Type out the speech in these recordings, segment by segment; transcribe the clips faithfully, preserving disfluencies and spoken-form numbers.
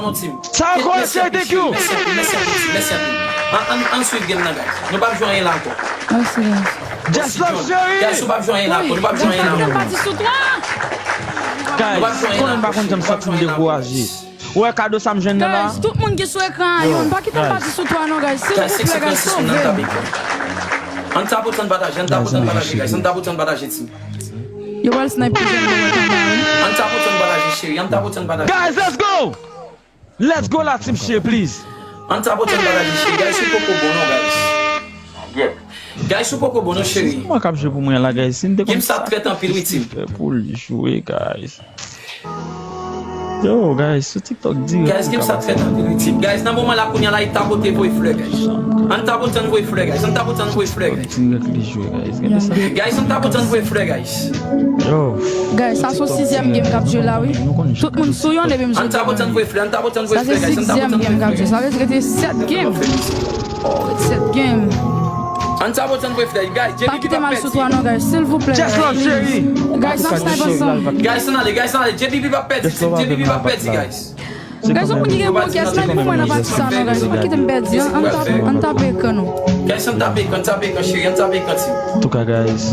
bon non, team. Sa ankò, cheri, thank you. Mèsi anpil, mèsi anpil, team, mèsi anpil. Ann, ann, ann swiv game nan, guys. Nou p ap jwe anyen la ankò. Mèsi, guys. Just love, cheri. Guys, nou p ap jwe anyen la ankò, nou p ap jwe anyen la ankò. Guys, konnen m pa konn janm santi m dekouraje. Ou wè kado sa m jwenn nan la? Guys, tout moun ki sou ekran an, yo, pa kite m pati sou twa non, guys. Silvouplè, guys, sove m. Ann tapote, ann pataje, ann tapote, ann pataje, guys. Ann tapote, ann pataje, team. Yo pral snipe plizyè moun nan kaba, wi. Ann tapote, ann pataje, cheri. Ann tapote, ann pataje. Guys, let's go! Let's go la, team, cheri, please. Ann tapote, ann pataje, cheri. Guys, ou poko bon non, guys. Guys, ou poko bon non, cheri. Mwen k ap jwe pou mwen la, guys. Si m te konn sa, game sa trèt anpil, wi, team. Pou l jwe, guys. Yo, guys, sou TikTok dirèk. Guys, game sa trèt anpil, wi, team. Guys, nan moman la, kounye a la, e tapote, voye flè, guys. Ann tapote, ann voye flè, guys. Ann tapote, ann voye flè, guys. Dirèk li jwe, guys. Gade sa. Guys, ann tapote, ann voye flè, guys. Yo. Guys, sa se yon sizyèm game k ap jwe la, wi. Tout moun sou yon depi m sot. Ann tapote, ann voye flè, ann tapote, ann voye flè, guys. Ann tapote, ann voye flè. Sa vle di rete sèt game. Oh, rete sèt game. Ann tapote, ann voye flè, guys. Pa kite m al sou twa non, guys. Silvouplè, guys. Just love, cheri. Guys, n ap snipe ansanm. Guys, ann ale, guys, ann ale. J B B p ap pèdi, team. J B B p ap pèdi, guys. Guys, yon moun ki gen bon kès, snipe pou mwen nan pati sa non, guys. Pa kite m pèdi. Ann, ann tape, ann tape ekran nou. Guys, ann tape ekran, ann tape ekran, cheri, ann tape ekran, team. Antouka, guys.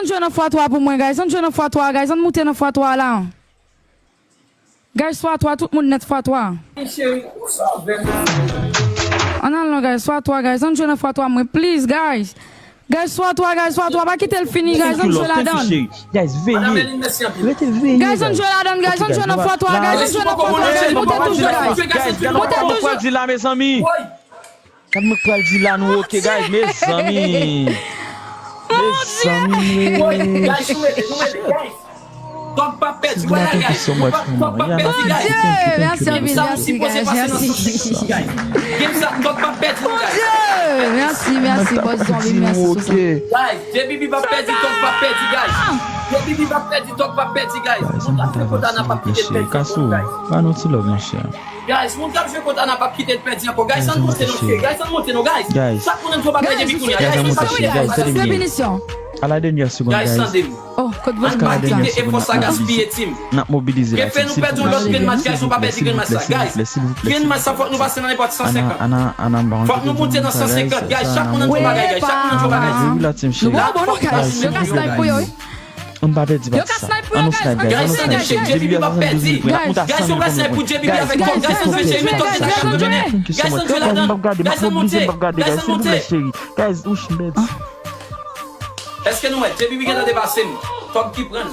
ann jwe nan fwa twa pou mwen, guys. Ann jwe nan fwa twa, guys. Ann moute nan fwa twa la. Guys, fwa twa, tout moun nèt fwa twa. Ann al non, guys, fwa twa, guys. Ann jwe nan fwa twa mwen, please, guys. Guys, fwa twa, guys, fwa twa, pa kite l fini, guys, ann jwe ladan. Guys, veye. Rete veye, guys. Guys, ann jwe ladan, guys, ann jwe nan fwa twa, guys, ann jwe nan fwa twa, guys, moute toujou, guys. Guys, gade mwen pral di la, mezanmi. Gade mwen pral di la, nou oke, guys, mezanmi. Mezanmi. Guys, nou rete, nou rete, guys. Tòg p ap pèdi, wè la, guys. Tòg p ap pèdi, guys. Bondye, mèsi anpil, mèsi, guys, mèsi. Game sa, Tòg p ap pèdi, non, guys. Game sa, Tòg p ap pèdi, non, guys. Bondye, mèsi, mèsi, bòs zonbi, mèsi sou sa. Guys, J B B p ap pèdi, Tòg p ap pèdi, guys. J B B p ap pèdi, Tòg p ap pèdi, guys. Moun k ap fè kòd la, n ap ap kite l pèdi ankò, guys. Ba nou ti love, monchè. Guys, moun k ap jwe kòd la, n ap ap kite l pèdi ankò. Guys, ann monte non, cheri. Guys, ann monte non, guys. Chak moun ann jwe bagay depi kounye a. Guys, ann monte, guys. Tèt li ye. Ala dènyè segonn, guys. Guys, tande m. Oh, kot vòt. Ann pa kite efò sa gaspiye, team. N ap mobilize la, team. Prefe nou pèdi yon lòt grenn match, guys, nou pa pèdi grenn match sa, guys. Grenn match sa, fòk nou pase nan nenpòt san senkant. Fòk nou moute nan san senkant, guys. Chak moun ann jwe bagay, guys. Chak moun ann jwe bagay. Nou bon, bon, nou ka, yo ka snipe pou yo, wi. Ann pa pèdi pati sa. Ann nou snipe, guys. Ann nou snipe. J B B ap snipe toujou li prè. L ap moute a san mil pou mwen. Guys, guys, ann jwe, cheri, men Tòg gentan chanje. Guys, ann jwe ladan. Guys, ann moute. Guys, ann moute. Guys, ou chin pèdi. Èske nou wè? J B B gentan depase m. Tòg ki pran l.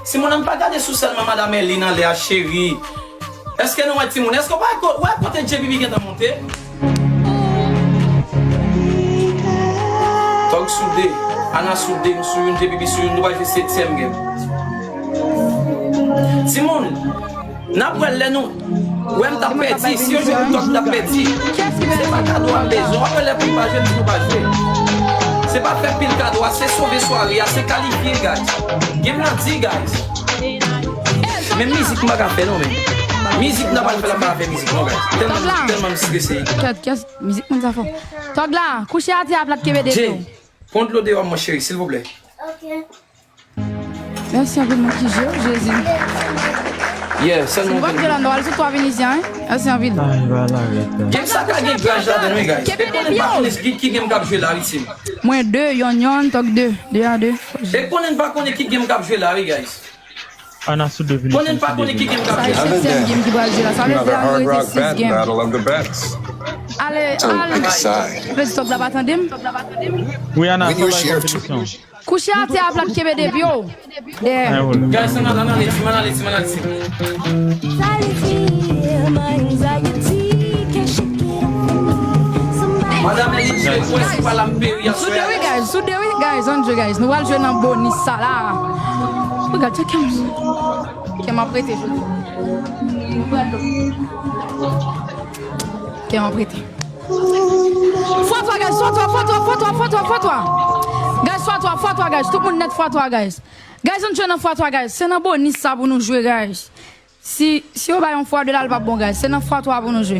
Timoun, ann pa gade sou sèlman Madam Elin anlè a, cheri. Èske nou wè, timoun? Èske w pa ko-, wè kote J B B gentan monte? Tòg sou de, Ana sou de, m sou youn, J B B sou youn, nou pral jwe setyèm game. Timoun, n ap wè lè nou wè m t ap pèdi, si yo jwe pou Tòg, m t ap pèdi. Se pa kado a m bezwen, w ap wè lè pou m pa jwe, m di nou pa jwe. Se pa fè pil kado a, se sove sware a, se kalifye, guys. Game nan di, guys. Men mizik m pa ka fè non, men. Mizik m ta pral fè la, m pa ka fè mizik non, guys. Tèlman, tèlman m strese. Kèt, kèt, mizik moun sa fò. Tòg la, kouche atè a plat kenbe de pye w. Pran dlo deyò a, mon cheri, silvouplè. Mèsi anpil, mon ki je w, Jezi. Yeah, sèlman. Si nou pa jwe la, nou al sou twa Venezyen, hein? Mèsi anpil. Ay, ba la, rete. Game sa ka gen graj ladan, wi, guys. Kenbe de pye w. E konnen pa konnen ki, ki game k ap jwe la, wi, team. Mwen de, Yonyon, Tòg de. De a de. E konnen pa konnen ki game k ap jwe la, wi, guys. Ana sou de vini. Konnen pa konnen ki game k ap jwe. Sa e setyèm game ki pral jwe la. Sa vle di ann rete sis game. Ale, ale. Vle di Tòg la pa tande m? Wi, Ana, sa va, konpetisyon. Kouche atè a plat kenbe de pye w. Dèyè. Guys, ann ale, ann ale, team, ann ale, team, ann ale, team. Madam Elin, jwe prensipal la, m peri aswè a. Sou de wi, guys, sou de wi, guys, ann jwe, guys. Nou pral jwe nan bonis sa la. Regarde, check him. Kè m ap rete jodi. Kè m ap rete. Fwa twa, guys, fwa twa, fwa twa, fwa twa, fwa twa, fwa twa. Guys, fwa twa, fwa twa, guys. Tout moun nèt fwa twa, guys. Guys, ann jwe nan fwa twa, guys. Se nan bonis sa pou nou jwe, guys. Si, si yo bay yon fwa de la, l p ap bon, guys. Se nan fwa twa pou nou jwe.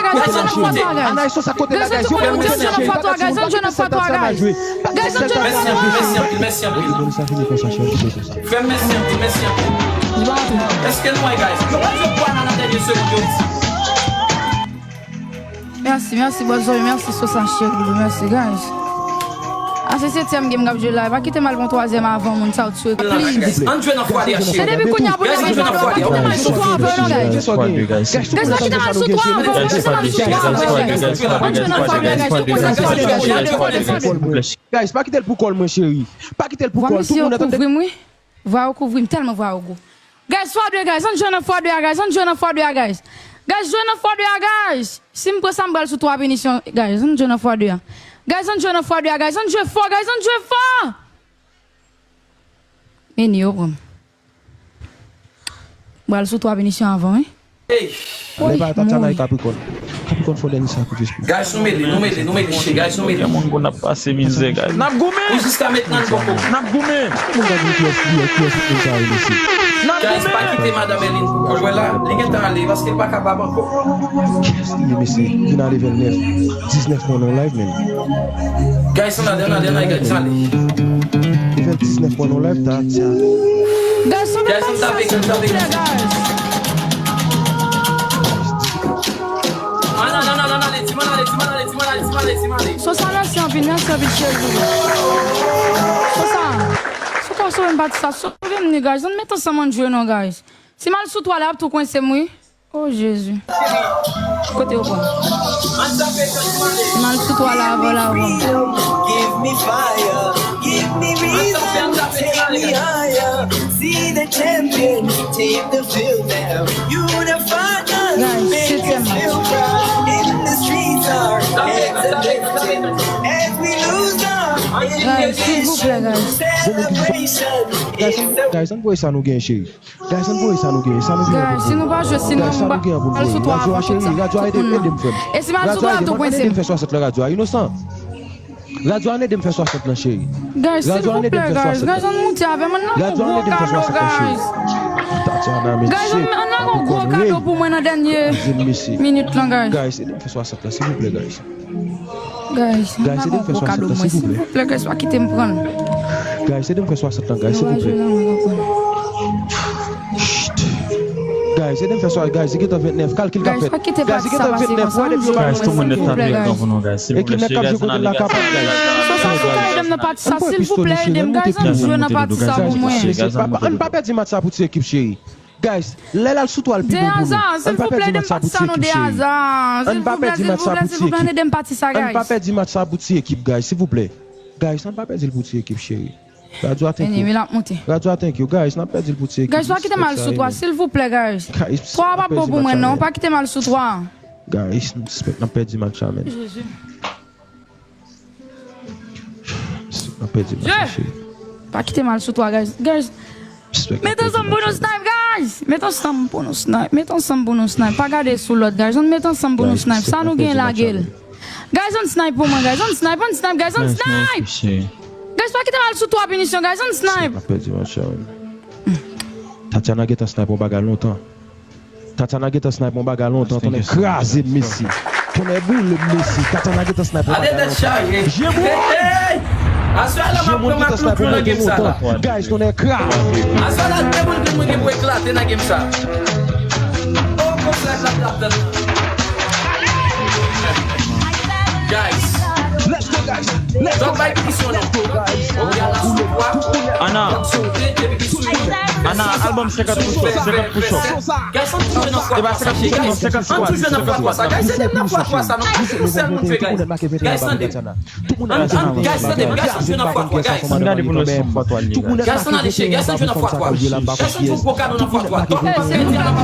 twa, guys, ann jwe nan fwa twa, guys. Guys, ann jwe nan fwa twa, guys, ann jwe nan fwa twa, guys. Guys, ann jwe nan fwa twa. Mèsi anpil, mèsi anpil, mèsi anpil. Frè m, mèsi anpil, mèsi anpil. Èske nou wè, guys? Yo, yo pran nan dènye segonn yo. Mèsi, mèsi, bòs Zoe, mèsi, Sosa cheri, mèsi, guys. A se setyèm game k ap jwe la, pa kite m al pran twazyèm avan moun sa yo tchwe, please. Ann jwe nan fwa de a, cheri. Se depi kounye a pou nou jwe nan fwa de a. Pa kite m al sou twa avan yo non, guys. Guys, pa kite m al sou twa avan, pa kite m al sou twa avan, guys. Ann jwe nan fwa de a, guys. Tout moun nan tande, guys. Ann jwe nan fwa de a. Guys, pa kite l pou kò l mwen, cheri. Pa kite l pou kò l, tout moun nan tande. Vwa misye yo kouvri m, wi. Vwa yo kouvri m, tèlman vwa yo gwo. Guys, fwa de, guys, ann jwe nan fwa de a, guys, ann jwe nan fwa de a, guys. Guys, jwe nan fwa de a, guys. Si m pran sa, m pral sou twa pinisyon, guys, ann jwe nan fwa de a. Guys, ann jwe nan fwa de a, guys, ann jwe fò, guys, ann jwe fò. Meni yo pran m. M pral sou twa pinisyon avan, wi. Ey! Lè pa Tatiana e Capricorn. Capricorn fò dènye sakrifi pou. Guys, nou mele, nou mele, nou mele, cheri, guys, nou mele. Gen moun pou n ap pase mizè, guys. N ap goumen! Pou jiska mentnan, n poko. N ap goumen! Ki moun k ap di kiyès, kiyès, kiyès moun sa yo, mesye? N ap goumen! Guys, pa kite madanm Elin pou kò l, wè la, li gentan ale, paske l pa kapab ankò. Kiyès li ye, mesye? Vin ale vè l nèf, diznèf mwen nan live, men. Guys, ann ale, ann ale, ann ale, guys, ale. Li fè diznèf mwen nan live, ta, ta. Guys, ann tape, guys, ann tape, guys. Ann ale, ann ale, ann ale, ti m ann ale, ti m ann ale, ti m ann ale, ti m ann ale, ti m ale, ti m ale. Sosa, mèsi anpil, mèsi anpil, cheri. Sosa, si w ka sove m pati sa, sove m ni, guys. Ann met ansanm ann jwe non, guys. Si m al sou twa la, y ap tou kwense m, wi. Oh Jezi. Kote yo pran? Mal sou twa la avan, la avan. Give me fire, give me reason, take me higher. See the champion, take the field now. Unify us, make us feel proud. In the streets, our heads are lifted. As we lose our inhibition, celebration is the. Guys, ann voye sa nou gen, cheri. Guys, ann voye sa nou genyen, sa nou genyen pou nou. Guys, si nou pa jwe, si nou pa al sou twa avan tout sa, tout moun nan. E si m al sou twa, tou kwense m. Radyo a ede m fè swasant lan, radyo a inosan. Radyo a ede m fè swasant lan, cheri. Guys, silvouplè, guys, guys, ann moute avè m, ann lage yon gwo kado, guys. Guys, ann lage yon gwo kado pou mwen nan dènye minit lan, guys. Guys, ede m fè swasant lan, silvouplè, guys. Guys, guys, ede m fè swasant lan, silvouplè. Silvouplè, guys, pa kite m pran l. Guys, ede m fè swasant lan, guys, silvouplè. Guys, ede m fè swasant, guys, li gentan ventnèf, kalkil k ap fèt. Guys, li gentan ventnèf, wè depi yo pa jwenn senk, silvouplè, guys. E ki nèg k ap jwe kote l la kapab, guys. Sosa, si w ka ede m nan pati sa, silvouplè, ede m, guys, ann jwe nan pati sa pou mwen. Ann pa pèdi match sa pou ti ekip, cheri. Guys, lè l al sou twa l pi bon pou nou. Ann pa pèdi match sa pou ti ekip, cheri. Ann pa pèdi match sa pou ti ekip. Ann pa pèdi match sa pou ti ekip, guys, silvouplè. Guys, ann pa pèdi l pou ti ekip, cheri. Radyo a, thank you. Radyo a, thank you, guys, n ap pèdi l pou ti ekip. Guys, pa kite m al sou twa, silvouplè, guys. Twa a p ap bon pou mwen, non. Pa kite m al sou twa. Guys, m sispèk n ap pèdi match la, men. Jezi. N ap pèdi match la, cheri. Pa kite m al sou twa, guys. Guys, met ansanm pou nou snipe, guys. Met ansanm pou nou snipe. Met ansanm pou nou snipe. Pa gade sou lòt, guys. Ann met ansanm pou nou snipe. Sa nou gen, lage l. Guys, ann snipe pou mwen, guys. Ann snipe, ann snipe, guys. Ann snipe. Guys, pa kite m al sou twa pinisyon, guys. Ann snipe. N ap pèdi match la, men. Tatiana gentan snipe yon bagay lontan. Tatiana gentan snipe yon bagay lontan, tonnè kraze m, mesye. Tonnè boule m, mesye. Tatiana gentan snipe yon bagay lontan. Je bwoy! Je moun gentan snipe yon bagay lontan. Guys, tonnè kraze. Aswè la, de moun gen pou eklate nan game sa. Oh, konsa l ap tap dan. Guys. Let's go, guys. Let's go, guys. Let's go, guys. Ana. Ana, album senkant push up, senkant push up. Guys, ann tou jwe nan fwa twa sa, cheri, guys. Ann tou jwe nan fwa twa sa, guys. Ede m nan fwa twa sa, non. Ann tou sèl moun jwe, guys. Guys, tande. Ann, ann, guys, tande m. Guys, ann jwe nan fwa twa, guys. Ann gade pou nou wè si se fwa twa l ye, guys. Guys, ann ale, cheri. Guys, ann jwe nan fwa twa. Guys, ann jwe yon gwo kado nan fwa twa. Guys, ann jwe yon gwo kado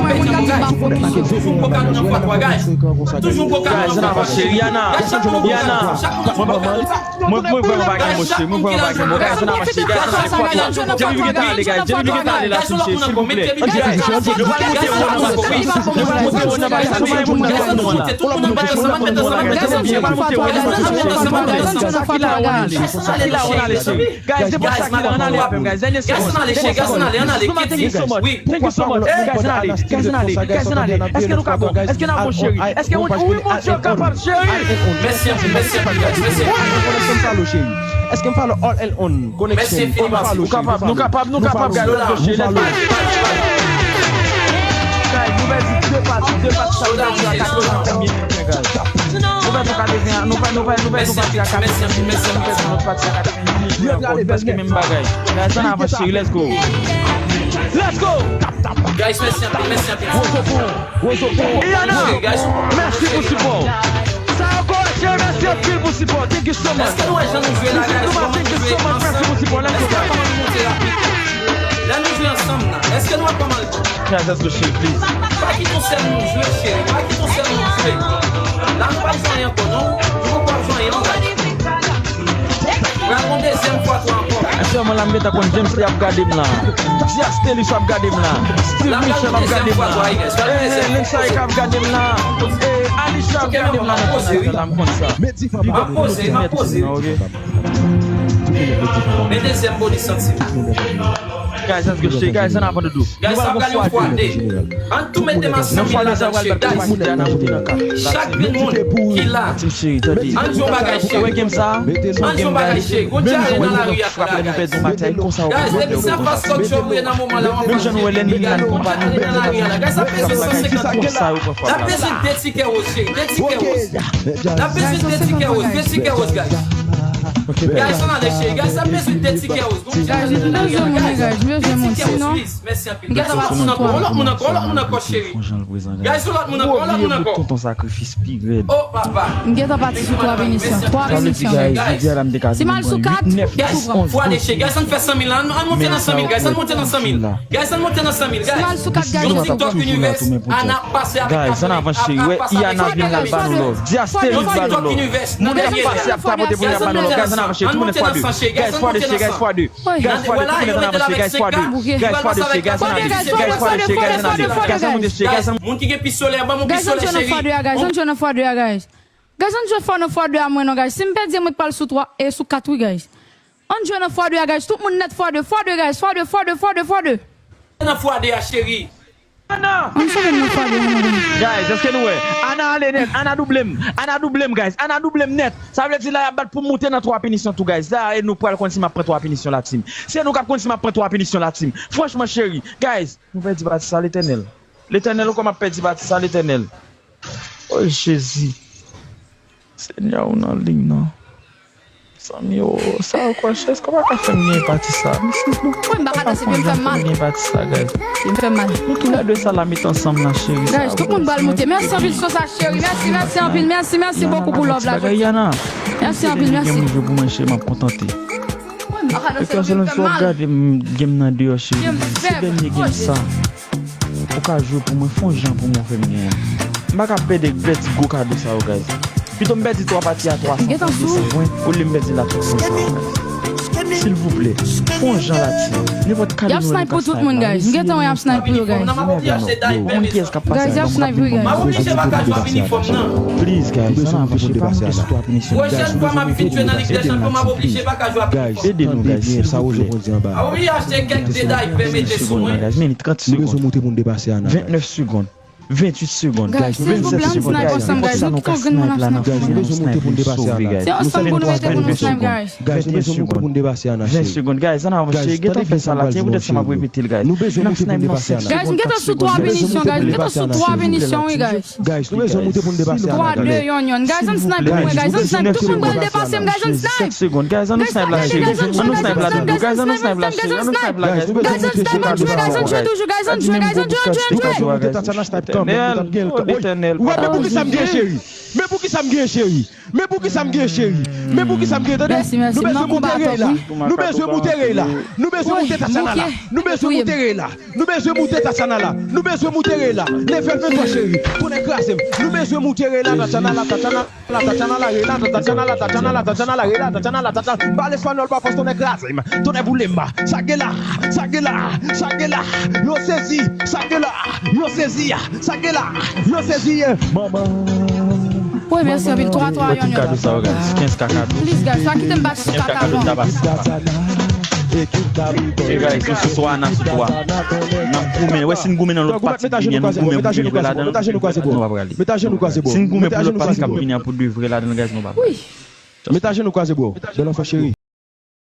nan fwa twa, guys. Ann jwe yon gwo kado nan fwa twa, guys. Ann jwe yon gwo kado nan fwa twa, cheri. Guys, ann jwe yon gwo kado. Chak moun jwe yon gwo kado. Mwen, mwen vrèman pa gen mo, cheri. Mwen vrèman pa gen mo. Guys, ann avanse, guys, ann ale, fò twò. J P P gentan ale, guys. J P P gentan ale la, silvouplè. Yo pral monte w nan bagay sa, nou pa gen moun nan fon nou an la. Yo pral monte w nan bagay sa, silvouplè. Sa ki la, ann ale. Sa ki la, ann ale, cheri. Guys, nenpòt sa ki la, ann ale avè m, guys. Dènye segond. Thank you so much. Thank you so much. Guys, ann ale. Guys, ann ale. Guys, ann ale. Èske nou ka bon? Èske n ap bon, cheri? Èske, wi, Bondye, w kapab, cheri. Mèsi anpil, mèsi anpil, guys. Mèsi anpil. Èske m follow, cheri? Èske m follow all and on? Connection. Mèsi infiniment. Nou kapab, nou kapab, nou kapab, guys. Let's go, cheri. Let's go. Guys, nou pèdi de pati, de pati sa, nou pèdi a katreven mil, guys. Nou pèdi a katreven, nou pèdi, nou pèdi, nou pèdi yon pati a katreven mil, nou pèdi yon lòt pati a katreven mil ankò, nou pèdi menm bagay. Guys, ann avanse, cheri, let's go. Let's go. Guys, mèsi anpil, mèsi anpil. Yana, mèsi pou sipò w. Sa ankò, cheri, mèsi anpil pou sipò w. Thank you so much. Èske nou wè jan nou jwe la, guys? Kòman nou jwe ansanm? Thank you so much, mèsi pou sipò w. Let's go. Lè nou jwe ansanm la, èske nou wè kòman l bon? Guys, let's go, cheri, please. Pa kite yon sèl moun jwe, cheri. Pa kite yon sèl moun jwe. La, nou pa jwe anyen ankò, non. Nou poko ap jwe anyen, non, guys. Pral gon dezyèm fwa tou ankò. Aktyèlman la, m gentan konn James Lee ap gade m la. Dias Telus ap gade m la. Steve Michel ap gade m la. Eh, Lensay ap gade m la. Eh, Alisha ap gade m la nan kòmantè la, m konn sa. Big up pou nou ti nèt la, ok? Men dezyèm bonis santi. Guys, let's go, cheri. Guys, ann avan doudou. Guys, sa pral yon fwa de. Ann tou met demen san mil ladan l, cheri. Guys, chak grenn moun ki la, ann di yon bagay, cheri. Ann di yon bagay, cheri. Gon dyare nan lari a, guys. Guys, depi se fast culture ou ye nan moman la, w ap fache. Gon dyare nan lari a la. Guys, sa peze san senkant. N ap bezwen de tikè woz, cheri. De tikè woz. N ap bezwen de tikè woz. De tikè woz, guys. Guys, ann ale, cheri. Guys, n ap bezwen de tikè woz. Guys, m bezwen moun, guys, m bezwen moun, sinon. Mèsi anpil. Guys, yon lòt moun ankò, yon lòt moun ankò, yon lòt moun ankò, cheri. Guys, yon lòt moun ankò, yon lòt moun ankò. Oh, papa. M gentan pati sou twa pinisyon. Twa pinisyon. Si m al sou kat, guys, fwa de, cheri. Guys, ann fè san mil la. Ann, ann monte nan san mil, guys. Ann monte nan san mil. Guys, ann monte nan san mil, guys. Si m al sou kat, guys, yon TikTok Universe, Ana ap pase avèk Ana. Guys, ann avanse, cheri. Wè, Iana vin la, l ba nou love. Dias Telus ba nou love. Moun k ap pase ap tapote pou yo ap ba nou love. Guys, ann avanse. Tout moun fwa de. Guys, fwa de, cheri. Guys, fwa de. Guys, fwa de, tout moun ann avanse, guys, fwa de. Guys, fwa de, cheri, guys, ann ale. Guys, ann monte, cheri, guys, ann ale. Guys, ann jwe nan fwa de a, guys. Ann jwe nan fwa de a, guys. Guys, ann jwe fò nan fwa de a mwen non, guys. Si m pèdi, mwen t pral sou twa e sou kat, wi, guys. Ann jwe nan fwa de a, guys. Tout moun nèt fwa de, fwa de, guys. Fwa de, fwa de, fwa de, fwa de. Nan fwa de a, cheri. Ann sove m nan fwa de a, non, guys. Guys, èske nou wè? Ana ale nèt, Ana double m, Ana double m, guys, Ana double m nèt. Sa vle di la, y ap bat pou m moute nan twa pinisyon tou, guys. La, e nou pral konn si m ap pran twa pinisyon la, team. Se nou k ap konn si m ap pran twa pinisyon la, team. Franchman, cheri, guys, nou pèdi pati sa, Letènèl. Letènèl, ou kwè m ap pèdi pati sa, Letènèl? O Jezi. Senyè, ou nan liy nan. Zanmi, o, sa ankò, chèz, kòman ka fè m genyen pati sa? Mwen, m pa ka danse, pye m fè m mal. Pye m fè m mal. Nou toulède sa la met ansanm nan, cheri. Guys, tout moun pral moute. Mèsi anpil, Sosa, cheri. Mèsi, mèsi anpil. Mèsi, mèsi bokou pou love la jodi. Yana. Mèsi anpil, mèsi. Pou mwen, cheri, m ap kontante. Mwen, m pa ka danse, pye m fè m mal. Gade m, game nan deyò, cheri. Se dènye game sa. Ou ka jwe pou mwen, fè yon jan pou mwen fè m genyen. M pa ka pèdi, pèdi gwo kado sa yo, guys. Pito m pèdi twa pati a twa san frank, de san frank, olye m pèdi l a twa san frank. Silvouplè, fè yon jan la, team. Nenpòt kado nou wè nou ka snipe la. Guys, y ap snipe pou tout moun, guys. M gentan wè y ap snipe pou yo, guys. Yo konn kiyès k ap pase la, m ap pèdi. Please, guys, ann avanse, pa moute sou twa pinisyon, guys. Pwochèn fwa m ap vin jwe nan Lig dè Chanpyon, m ap oblije pa ka jwe avèk inifòm. Guys, ede nou, guys, silvouplè. M ap oblije achte kèk de daypè mete sou mwen. Guys, men li trant segonn. Nou bezwen moute pou n depase Ana. Vennèf segonn. Venntuit segonn. Guys, silvouplè, ann snipe ansanm, guys. Nou tout yon grenn moun ap snipe pou mwen. Guys, nou bezwen moute pou n depase Ana. Se ansanm pou nou mete pou nou snipe, guys. Guys, nou bezwen moute pou n depase Ana, cheri. Ven segonn, guys, ann avanse. Gentan fè sa la, se poutèt sa m ap repete l, guys. N ap snipe nan sèt segonn, kat segonn. Guys, m gentan sou twa pinisyon, guys. M gentan sou twa pinisyon, wi, guys. Guys, nou bezwen moute pou n depase Ana, guys. Twa, de, yonn, yonn. Guys, ann snipe pou mwen, guys. Ann snipe. Tout moun pral depase m, guys. Ann snipe. Sèt segonn, guys, ann nou snipe la, cheri. Ann nou snipe la, doudou. Guys, ann nou snipe la, cheri. Ann nou snipe la, guys. Guys, ann snipe, ann jwe, guys, ann jwe toujou, guys, ann jwe, guys, ann jwe, ann jwe. Letènèl, o Letènèl, papa. Ou wè poukisa m gen cheri? Men poukisa m gen cheri? Men poukisa m gen cheri? Men poukisa m gen, tande? Nou bezwen moute rèy la. Nou bezwen moute rèy la. Nou bezwen moute Tatiana la. Nou bezwen moute rèy la. Nou bezwen moute Tatiana la. Nou bezwen moute rèy la. Leve l men fò cheri. Tonnè kraze m. Nou bezwen moute rèy la, Tatiana la, Tatiana la, Tatiana la, rèy la, Tatiana la, Tatiana la, Tatiana la, rèy la, Tatiana la, Tatiana. Pale espanyòl pa fòs, tonnè kraze m. Tonnè boule m. Sa gen la, sa gen la, sa gen la. Yo sezi, sa gen la. Yo sezi, sa gen la. Yo sezi. Manman. Wi, mèsi anpil. Twa, twa, yon, yon. Kado sa yo, guys. Kenz ka kado. Please, guys, pa kite m bat sou kaka, non. Kenz ka kado ta pase. Hey, guys, nou sou Soana sou twa. N ap goumen. Wè, si n goumen nan lòt pati k vini an, nou goumen pou de vrè ladan l, nou pa prale. Si n goumen pou lòt pati k ap vini an pou de vrè ladan l, guys, nou pa prale. Wi. Bèl anfè cheri.